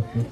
Yeah,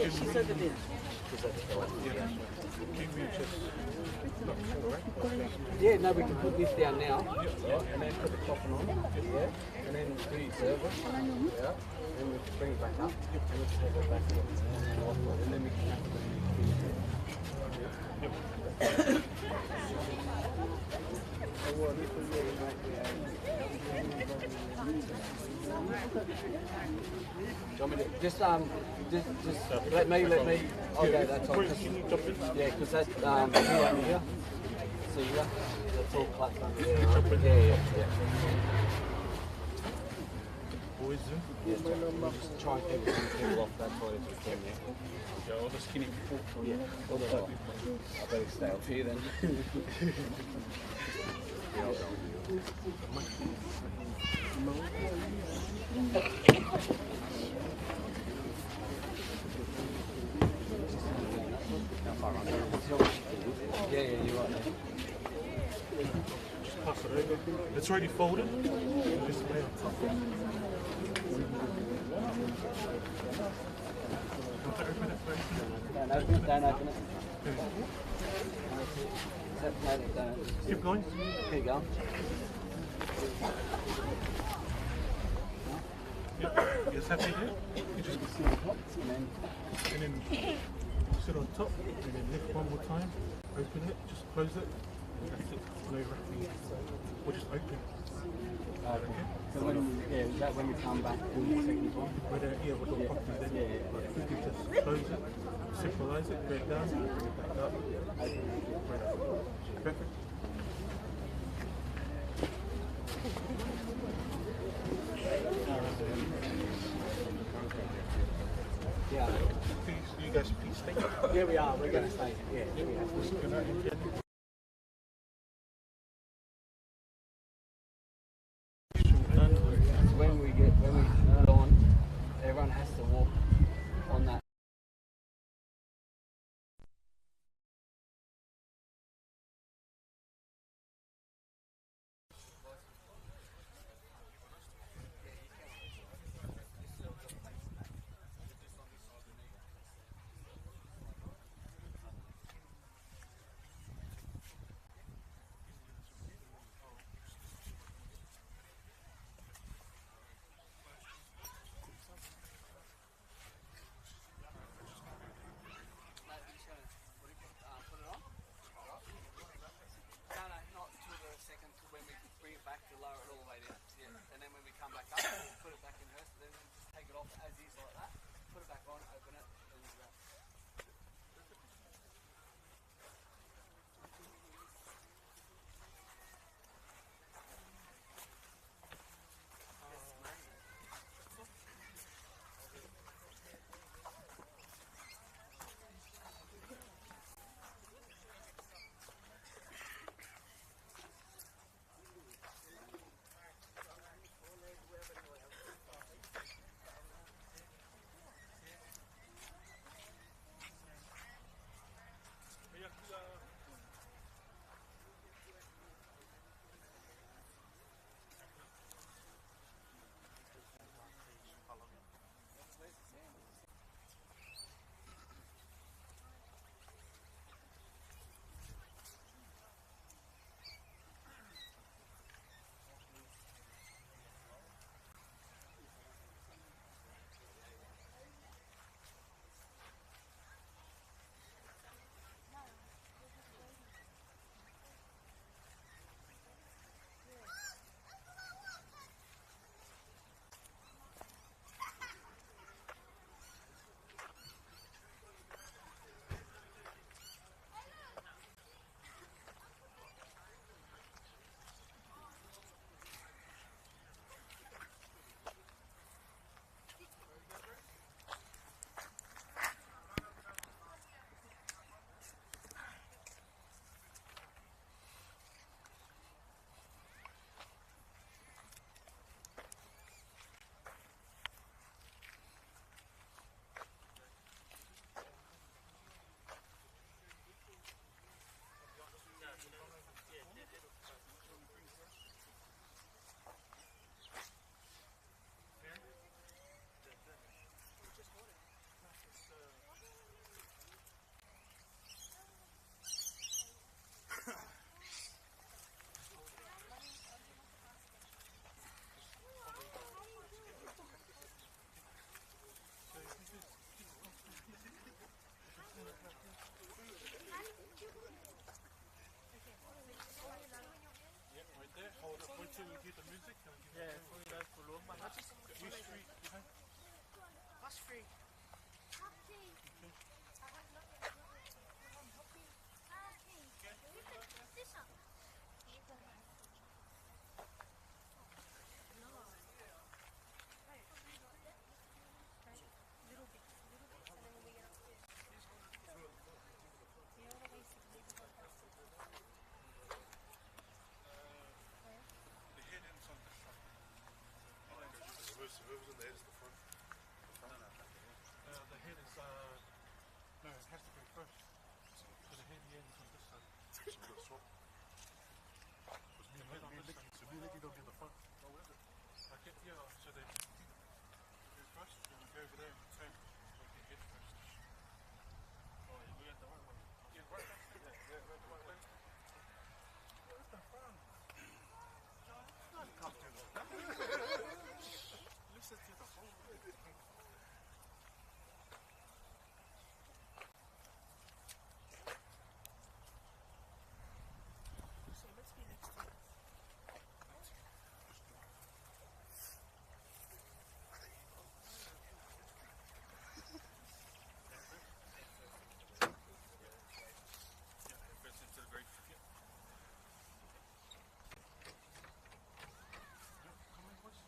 she's over there. Yeah, no, we can put this down now, and then put the coffin on, yeah, and then do your service, yeah, and we can bring it back up, and we can take it back up, and then we can have the. Do you want me to just let me okay, that's all. Yeah, because that's here, here. See here, that's all clapped under there. Right? Yeah, yeah, yeah. Boys, yeah, we'll just try and keep as many people off that side as we can, yeah. Yeah, all the skinny people. Yeah, all the I better stay up here then. Yeah, I'll go with you. Yeah, yeah, you're right there. Just pass it over. It's already folded. Just lay on top. Open it first. Don't open it, don't open it. No, don't. Keep going. Keep going. Yep. You're happy here? You just sit on top and then sit on top and then lift one more time. Open it, just close it. That's it. No wrapping. Or just open it. Okay. So when, yeah, is that when we come back do the second time? Yeah, we'll do it properly then. Yeah, yeah, yeah. If we could just close it, symbolize it, go down, bring it back up. Right up. Perfect. Yeah. Please, you guys please stay. Yeah, we are. We're going to stay. Yeah, we have to. So when we put on, everyone has to walk on that. Until we hear the music, then we give Yeah, it for You three behind. Us three. Little bits, and then when we get up there. The head ends on this side. Whoever's in the head is the front. The head is, no, it has to go first. So the head ends on this side. So we got to swap. Because me and Nicky, so me and Nicky don't get the front. Okay, yeah, so they go first, then we go over there and turn. We can head first. Oh, yeah, we got the right one. Yeah, right back there. Yeah, right, right way. Yeah, that's the front. Can't do that. Listen to the whole. So let's be next to it. Yeah, head first into the grave. Yeah. Yeah, come in, boys.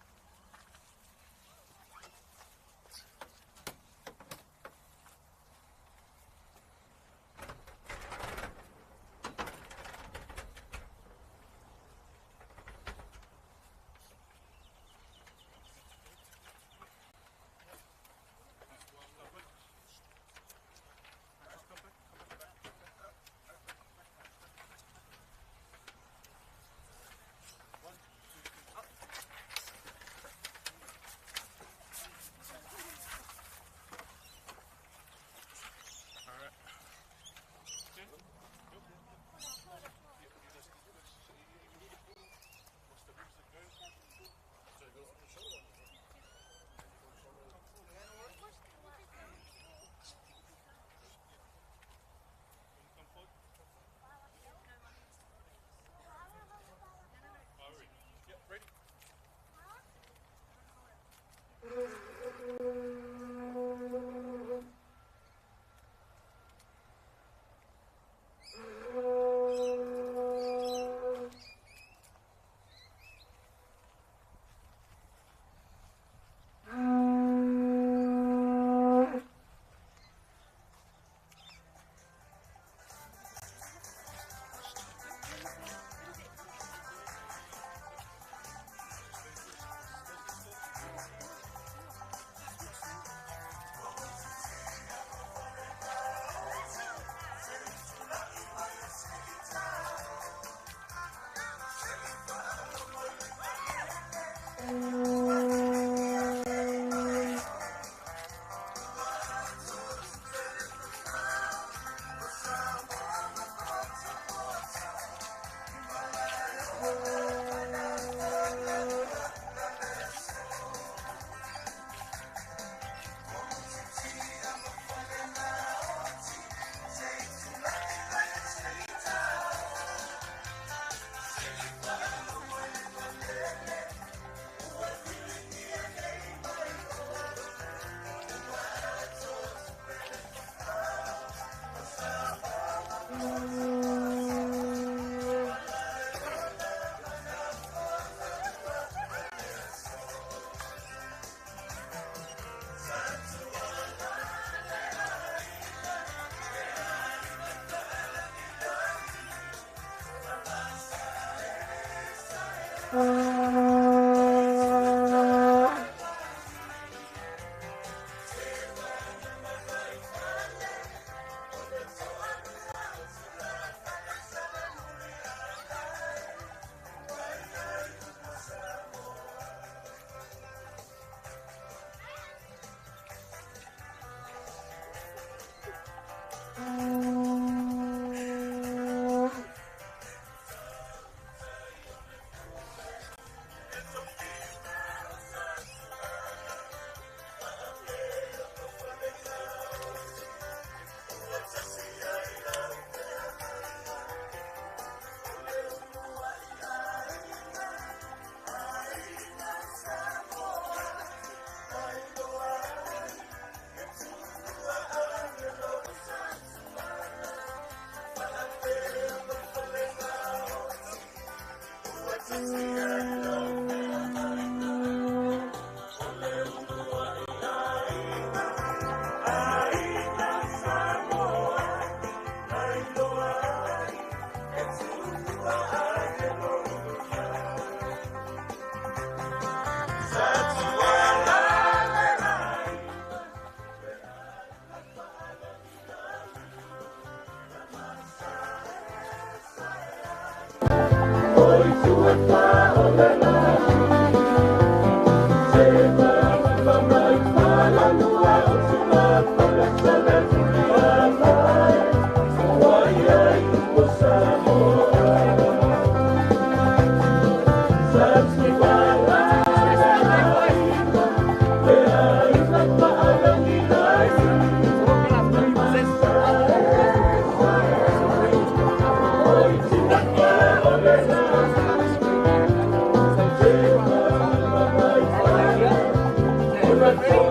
Just come back, come back, back, back, back, back, back, back. 1, 2, 3, up. All right. Good. Yep. Yep, you just watch the music go. So it goes on the shoulder. Come forward. All right. Yep, ready?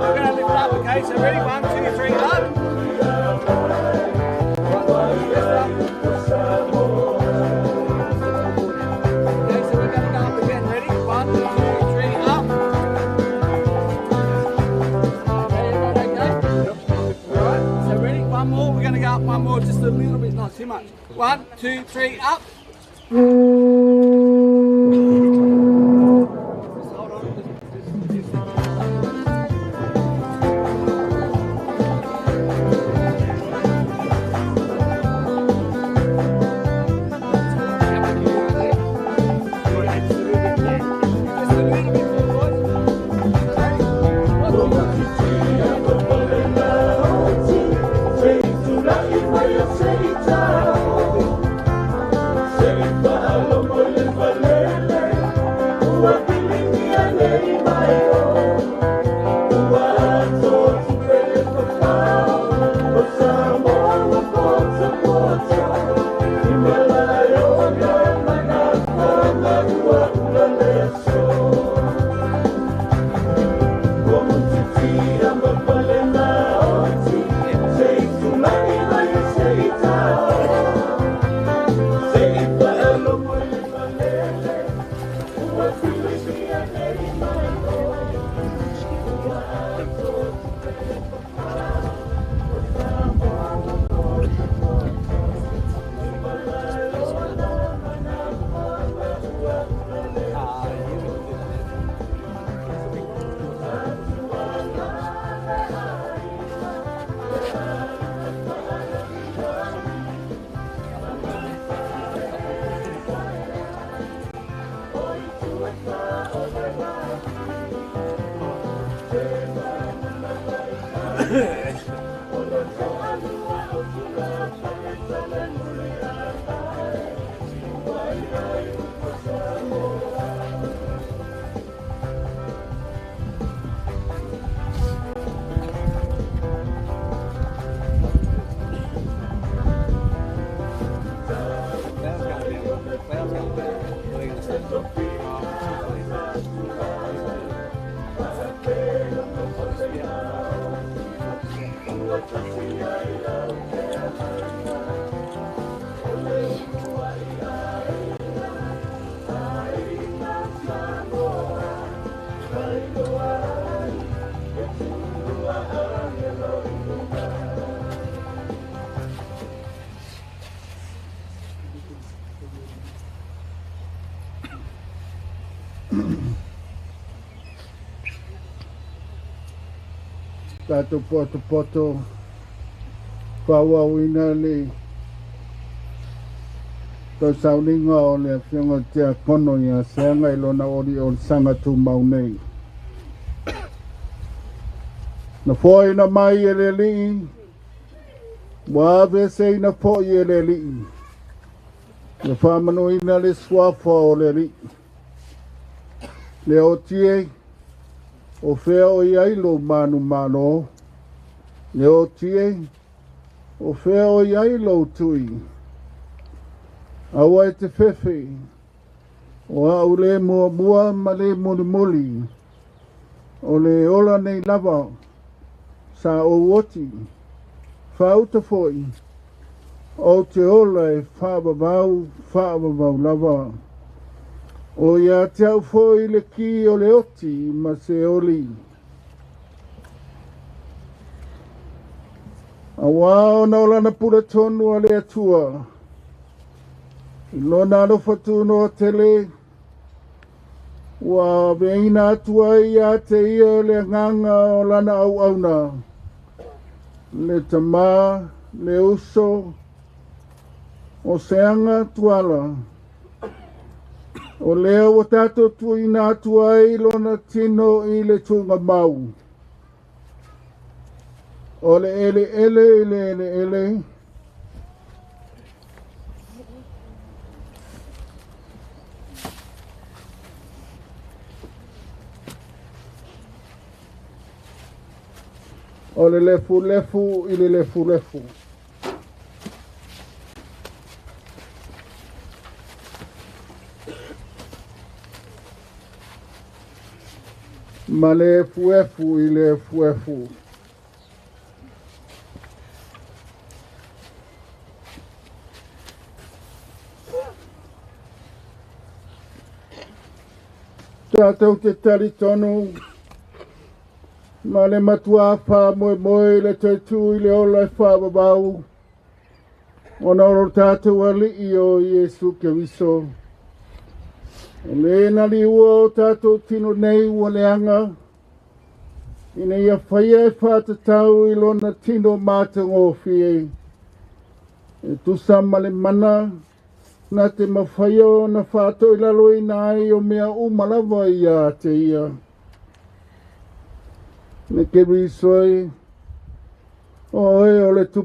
We're going to lift up, okay? So ready? 1, 2, 3, up. Okay, so we're going to go up again. Ready? 1, 2, 3, up. Okay, everyone okay? All right, so ready? One more. We're going to go up one more, just a little bit, not too much. 1, 2, 3, up. Just hold on. Just. Just a little bit more, boys. Cloud's going down. Cloud's going down. What are you going to say? Tatou poto poto faaauauina le tausauniga o le afioga o Tiakono ia Seaga i lona oliolisaga tumau nei. Na foaina mai e le Alii, ua aveeseina fo'i e le Alii. Na faamanuina le suafa o le Alii. Le oti e, o fea o i ai lou manumalo. Le oti e, o fea o i ai lou tui. Aua e te fefe, o au le muamua ma le mulimuli. O le ola nei lava, sa ou oti, faauta foi, ou te ola e faavavau, faavavau lava. O ia te au foi le ki o le oti ma se oli. Auā ona o lana pule tonu a le Atua. I lona alofa tunoa tele, ua aveina atu ai ia te ia le agaga o lana auauna, le Tamā, le Uso, o Seaga Tuala, O lea ua tatou tuuina atu ai lona tino i le tuugamau. O le eleele i le eleele. O le lefulefu i le lefulefu. Ma le efuefu i le efuefu. Tatou te talitonu ma le matua faamoemoe i le toe tu i le ola e faavavau ona o lo tatou Alii o Iesu Keriso. O le na liua o tatou tino nei ua leaga, ina ia faia e faatatau i lona tino matagofie. E tusa ma le mana na te mafaia ona faatoilaloina ai o mea uma lava ia te ia. Me Keriso e, o oe o le tupu.